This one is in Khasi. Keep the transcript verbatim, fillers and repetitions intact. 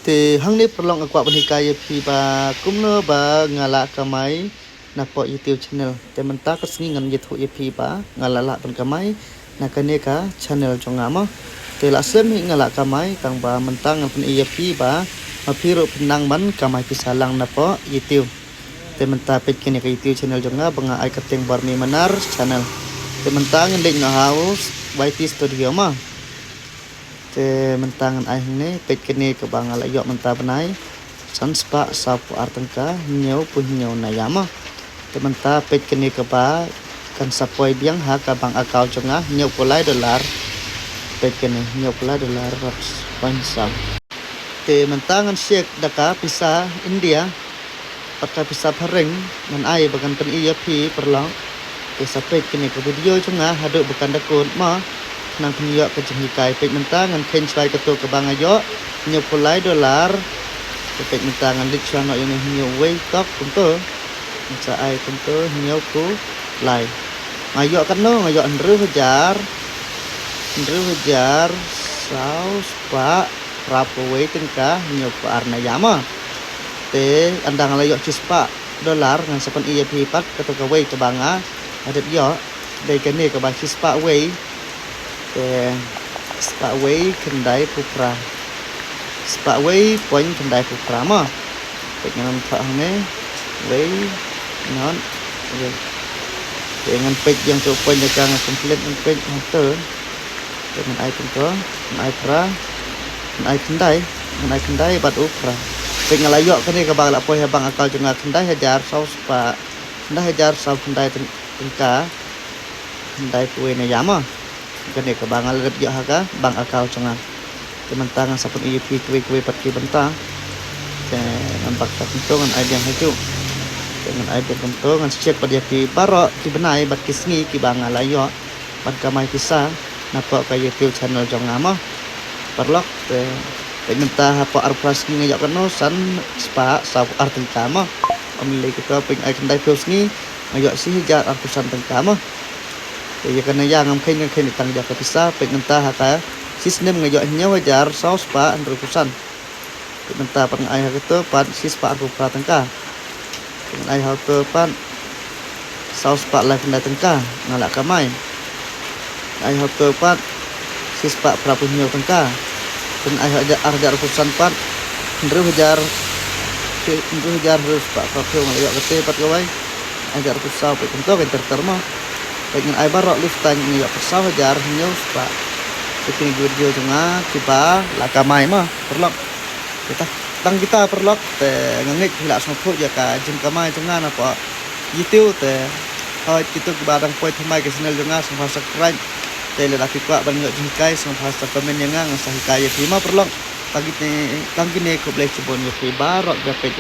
Te hangne paralok nga kwah ban hikai ïa phi ba kumno ba nga lah kamai napoh YouTube channel. Te mynta ka sngi ngan ïathuh ïa phi ba nga lah lah ban kamai na kane ka channel jong nga mo. Te lah slem hi nga lah kamai tang ba mynta ngan pyni ïa phi ba ma phi ruh phin nang ban kamai pisa lang napoh YouTube. Te mynta peit kane ka YouTube channel jong nga ba nga ai kyrteng Barmi Manar channel. Te mynta ngan leit noh ha u Y T Studio mo. Te mynta ngan ai hangne, peit kane kaba nga la ïoh mynta bnai. San spah saw phew ar tyngka hynñiew phew hynñiew na ïa mo. Te mynta peit kane kaba kan sa poi biang ha ka bank account jong nga, hynñiew phew lai dollar. Peit kane, hynñiew phew lai dollar, rap point saw. Te mynta ngan check da ka pisa India bad ka pisa phareng, ngan ai ba kan pyni ïa phi paralok. Te sa peit kane ka video jong nga haduh ba kan da kut mo. Nang phin ïoh ka jinghikai. Peit mynta ngan kheiñ shwa ïa kato kaba nga ïoh, hynñiew phew lai dollar. Te peit mynta ngan leit shwa noh ïa une hynñiew wei tok kumto. Ngan sa ai kumto hynñiew phew lai. Nga ïoh katno, nga ïoh hynriew hajar, hynriew hajar saw spah phra phew wei tyngka hynñiew phew ar na ïa mo. Te ynda nga la ïoh shi spah dollar ngan sa pyni ïa phi pat kato kawei kaba nga la dep ïoh. Dei kane kaba shi spah wei. Te spah wei khyndai phew phra. Spah wei point khyndai phew phra mo. Peit ngan thoh hangne. Wei, not, wei. Te ngan peit ïa kato point ïa ka nga complete ngan peit hangto. Te ngan ai kumto, ngan ai phra, ngan ai khyndai, ngan ai khyndai bad u phra. Peit nga la ïoh kane kaba la poi ha bank account jong nga khyndai hajar saw spah, khyndai hajar saw khyndai tyng-, tyngka, khyndai phew wei na ïa mo. Kane kaba nga la dep ïoh ha ka bank account jong nga. Te mynta ngan sa pyni ïa phi kiwei kiwei pat ki bynta. Te ngan bak ta kumto ngan ai biang hajuh. Te ngan ai biang kumto ngan check pat ïa ki baroh ki bnai bad ki sngi kiba nga la ïoh ban kamai pisa napoh ka YouTube channel jong nga mo. Paralok, te peit mynta hapoh arphew phra sngi nga ïoh katno, san spah saw phew ar tyngka mo. Ym lei kito, peit ai khyndai phew sngi nga ïoh shi hajar arphew san tyngka mo. Te ïa kane ïa ngam kheiñ, nga kheiñ tang ïa ka pisa. Peit mynta ha ka shi snem nga ïoh hynñiew hajar saw spah hynriew phew san. Peit mynta pat nga ai ha kato pat shi spah arphew phra tyngka. Peit ngan ai ha kato pat saw spah lai khyndai tyngka nga la kamai. Ngan ai ha kato pat shi spah phra phew hynñiew tyngka. Peit ngan ai ha ar hajar arphew san pat hynriew hajar, hynriew hajar hynriew spah phra phew nga la ïoh kata pat kawei. Ar hajar arphew saw, peit kumto kein ter ter mo. Peit ngan ai baroh lifetime nga ïoh pat saw hajar hynñiew spah. Peit kine ki video jong nga kiba la kamai mo paralok. Kita, tang kita paralok, te nga ngeit phi la sngewthuh ïa ka jingkamai jong nga napoh YouTube. Te hooid kito kiba dang poi thymmai ka channel jong nga sngewbha subscribe. Te lada phi kwah ban ïoh jinghikai sngewbha sa comment ïa nga, ngan sa hikai ïa phi mo paralok. Tang kine, tang kine, khublei shibun ïa phi baroh kiba peit.